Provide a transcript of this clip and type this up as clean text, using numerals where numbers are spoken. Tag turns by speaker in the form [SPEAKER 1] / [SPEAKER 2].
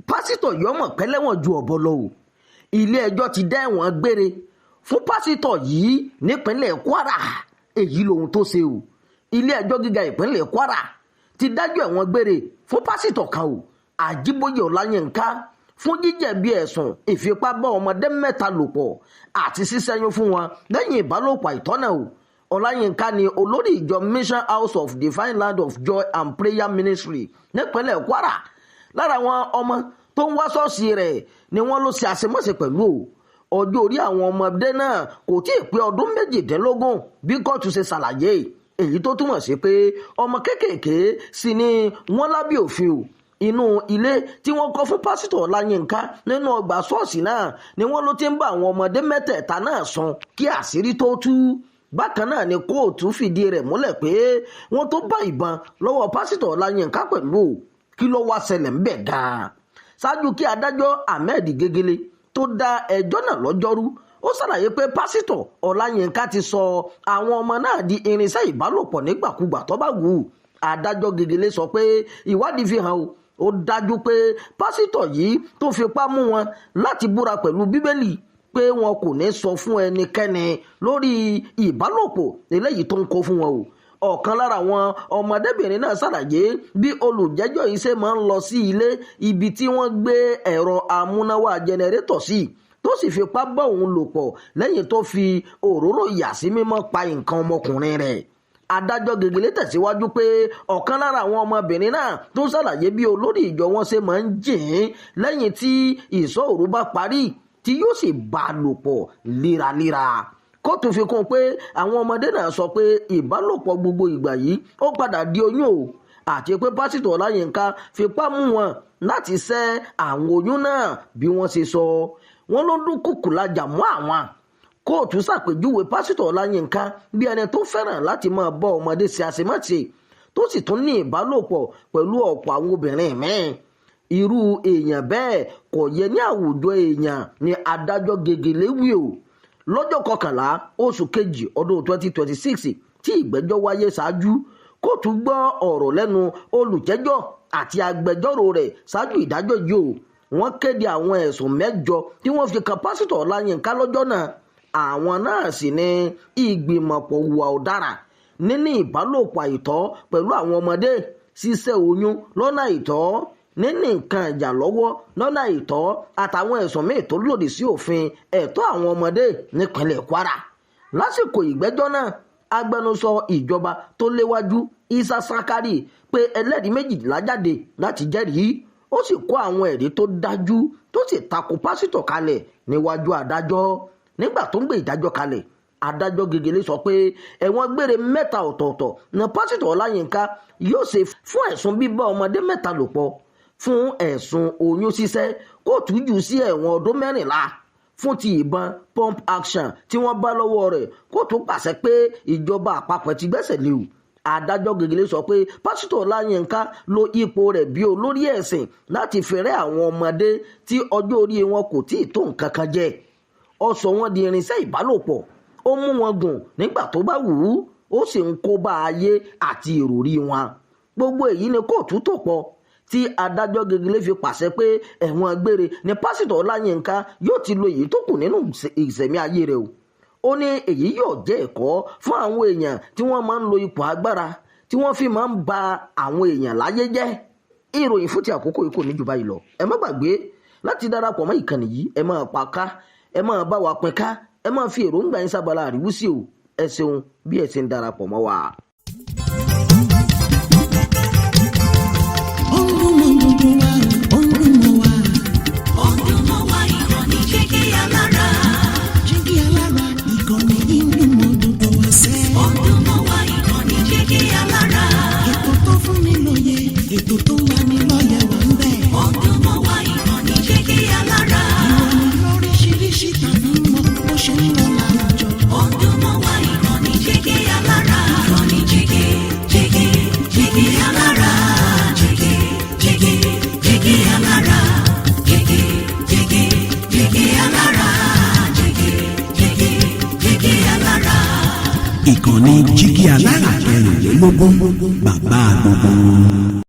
[SPEAKER 1] Pásítọ̀ yọmọ pẹ́lẹ́wọ̀n ju ọ̀bọ lọ o. Ilé-ẹjọ́ ti dá ẹ̀wọ̀n gbére fún pásítọ̀ yìí nípínlẹ̀ Kwara. Èyí lohun tó ṣe o. Ilé-ẹjọ́ gíga ìpínlẹ̀ Kwara ti dájọ́ ẹ̀wọ̀n gbére fún pásítọ̀ kan o, Àjíbóyè Ọláyínká, fún jíjẹ̀bi ẹ̀sùn ìfipá bá ọmọdé mẹ́ta lò pọ̀ àti ṣíṣẹ́yún fún wọn lẹ́yìn ìbálòpọ̀ àìtọ́nà o. Ọláyínká ni olórí ìjọ Mission House of Divine Land of Joy and Prayer Ministry nípínlẹ̀ Kwara. Lára àwọn ọmọ tó ń wá ṣọ́ọ̀ṣì rẹ̀ ni wọ́n ló ṣe àṣemọ́ṣe pẹ̀lú o. Ọjọ́ orí àwọn ọmọdé náà kò tí ì pé ọdún 18 bí kóòtù ṣe ṣàlàyé, èyí tó túmọ̀ sí pé ọmọ kéékèèké sì ni wọ́n lábẹ́ òfin o. Inú ilé tí wọ́n kọ́ fún Pásítọ̀ Ọláyínká nínú ọgbà ṣọ́ọ̀ṣì náà ni wọ́n ló ti ń bá àwọn ọmọdé mẹ́tẹ̀ẹ̀ta náà sùn kí àṣírí tó tú. Bákan náà ni kóòtù fìdí rẹ̀ múlẹ̀ pé wọ́n tó bá ìbọn lọ́wọ́ Pásítọ̀ Ọláyínká pẹ̀lú. Kí ló wá ṣẹlẹ̀ ńbẹ̀ gan-an? Ṣáájú kí adájọ́ Ahmed Gegele tó dá ẹjọ́ náà lọ́jọ́rú, ó ṣàlàyé pé Pásítọ̀ Ọláyínká ti sọ àwọn ọmọ náà di irinṣẹ́ ìbálòpọ̀ nígbàkúgbà tó bá wù ú. Adájọ́ Gegele sọ pé ìwádìí fi hàn ó dájú pé pásítọ̀ yìí tó fipá mú wọn láti búra pẹ̀lú Bíbélì pé wọn kò ní sọ fún ẹnikẹ́ni lórí ìbálòpọ̀ eléyìí tó ń kó fún wọn o. Ọ̀kan lára àwọn ọmọdébìnrin náà ṣàlàyé bí olùjẹ́jọ́ yìí ṣe máa ń lọ sí ilé ibi tí wọ́n gbé ẹ̀rọ amúnáwá jẹnẹrétọ̀ sí, tó sì fipá bá òun lò pọ̀ lẹ́yìn tó fi òróró ìyàsímímọ́ pa nǹkan ọmọkùnrin rẹ̀. Adájọ́ Gegele tẹ̀síwájú pé ọ̀kan lára àwọn ọmọbìnrin náà tó ṣàlàyé bí olórí ìjọ wọn ṣe máa ń jìn lẹ́yìn tí ìṣọ́ òru bá parí, tí yóò sì bá a lò pọ̀ léraléra. Kóòtù fi kún un pé àwọn ọmọdé náà sọ pé ìbálòpọ̀ gbogbo ìgbà yìí ó padà di oyún o, àti pé Pásítọ̀ Ọláyínká fipá mú wọn láti ṣẹ́ àwọn oyún náà. Bí wọ́n ṣe sọ, wọ́n ló dúnkùkù lajà mọ́ àwọn. Kóòtù ṣàpèjúwe Pásítọ̀ Ọláyínká bí ẹni tó fẹ́ràn láti máa bọ́ ọmọdé ṣe àṣemáṣe, tó sì tún ní ìbálòpọ̀ pẹ̀lú ọ̀pọ̀ àwọn obìnrin míì. Irú èèyàn bẹ́ẹ̀ kò yẹ ní àwùjọ èèyàn ní adájọ́ Gegele wí o. Lọ́jọ́ 11 oṣù kejì ọdún 2026 tí ìgbẹ́jọ́ wáyé ṣáájú, kóòtù gbọ́ ọ̀rọ̀ lẹ́nu olùjẹ́jọ́ àti agbẹjọ́rò rẹ̀ ṣáájú ìdájọ́ yìí o. Wọ́n kéde àwọn ẹ̀sùn mẹ́jọ tí wọ́n fi kan Pásítọ̀ Ọláyínká lọ́jọ́ náà. Àwọn náà sì ní ìgbìmọ̀pọ̀ hùwà ọ̀daràn, níní ìbálòpọ̀ àìtọ́ pẹ̀lú àwọn ọmọdé, ṣíṣẹ́ oyún lọ́nà àìtọ́, níní nǹkan ìjà lọ́wọ́ lọ́nà àìtọ́, àtàwọn ẹ̀sùn míì tó lòdì sí òfin ẹ̀tọ́ àwọn ọmọdé nípínlẹ̀ Kwara. Lásìkò ìgbẹ́jọ́ náà, agbẹnusọ ìjọba tó léwájú, Isa Sakari, pé ẹlẹ́rìí 12 jáde láti jẹ́rìí. Ó sì kó àwọn ẹ̀rí tó dájú tó sì takò pásítọ̀ kalẹ̀ níwájú adájọ́. Nígbà tó ń gbé ìdájọ́ kalẹ̀, adájọ́ Gegele sọ pé ẹ̀wọ̀n gbére mẹ́ta ọ̀tọ̀ọ̀tọ̀ ní Pásítọ̀ Ọláyínká yóò ṣe fún ẹ̀sùn bíbá ọmọdé mẹ́ta lò pọ̀. Fún ẹ̀sùn oyún ṣíṣẹ́, kóòtù jù sí ẹ̀wọ̀n ọdún 14. Fún ti ìbọn pump action tí wọ́n bá lọ́wọ́ rẹ̀, kóòtù pàṣẹ pé ìjọba àpapọ̀ ti gbẹ́sẹ̀ lé o. Adájọ́ Gegele sọ pé Pásítọ̀ Ọláyínká lo ipò rẹ̀ bí olórí ẹ̀sìn láti fẹ́rẹ́ àwọn ọmọdé tí ọjọ́ orí wọn kò tí ì tó nǹkan kan jẹ. Ó sọ wọ́n di irinṣẹ́ ìbálòpọ̀, ó mú wọn gùn nígbà tó bá wù ú, ó sì ń kó bá ayé àti ìròrí wọn. Gbogbo èyí ni kóòtù tó pọ̀ tí adájọ́ Gegele fi pàṣẹ pé ẹ̀wọ̀n gbére ni Pásítọ̀ Ọláyínká yóò ti lo èyí tó kù nínú ìṣẹ̀mí ayé rẹ̀ o. Ó ní èyí yóò jẹ́ ẹ̀kọ́ fún àwọn èèyàn tí wọ́n máa ń lo ipò agbára tí wọ́n fi máa ń ba àwọn èèyàn láyé jẹ́. Ìròyìn fún ti àkókò yìí kò ní jù báyìí lọ. Ẹ má gbàgbé láti darapọ̀ mọ́ ìkànnì yìí. Ẹ máa pa ká, ẹ máa bá wa pín ká, ẹ máa fi èròǹgbà yín sábàlá àríwísí o. Ẹ ṣeun bí ẹ ṣe ń darapọ̀ mọ́ wa.
[SPEAKER 2] Ó ń dún mọ́ gbogbo wa, ó ń dún mọ́ wa.
[SPEAKER 3] Ó ń dún mọ́ wa, ìkànnì Jígí Alára.
[SPEAKER 2] Jígí Alára, ìkànnì yìí ń dún mọ́ gbogbo wa sẹ́.
[SPEAKER 3] Ó ń dún mọ́ wa, ìkànnì Jígí Alára.
[SPEAKER 2] Ètò tó fún ni lóye, ètò tó ń lani lọ́yẹ̀ wà ń bẹ̀.
[SPEAKER 3] Ó ń dún mọ́ wa, ìkànnì Jígí Alára.
[SPEAKER 2] Ìròyìn lóríṣiríṣi tàbí mọ́ bó ṣe ń lọ láwùjọ.
[SPEAKER 3] Ó ń dún mọ́ wa, ìkànnì Jígí Alára. Ìkànnì Jígí, Jígí, Jígí Alára. Jígí, Jígí, Jígí Alára. Jígí, Jígí, Jígí Alára. Jígí, Jígí, Jígí Alára.
[SPEAKER 4] Ìkànnì Jígí Alára 24, bàbá gbogbo wọn.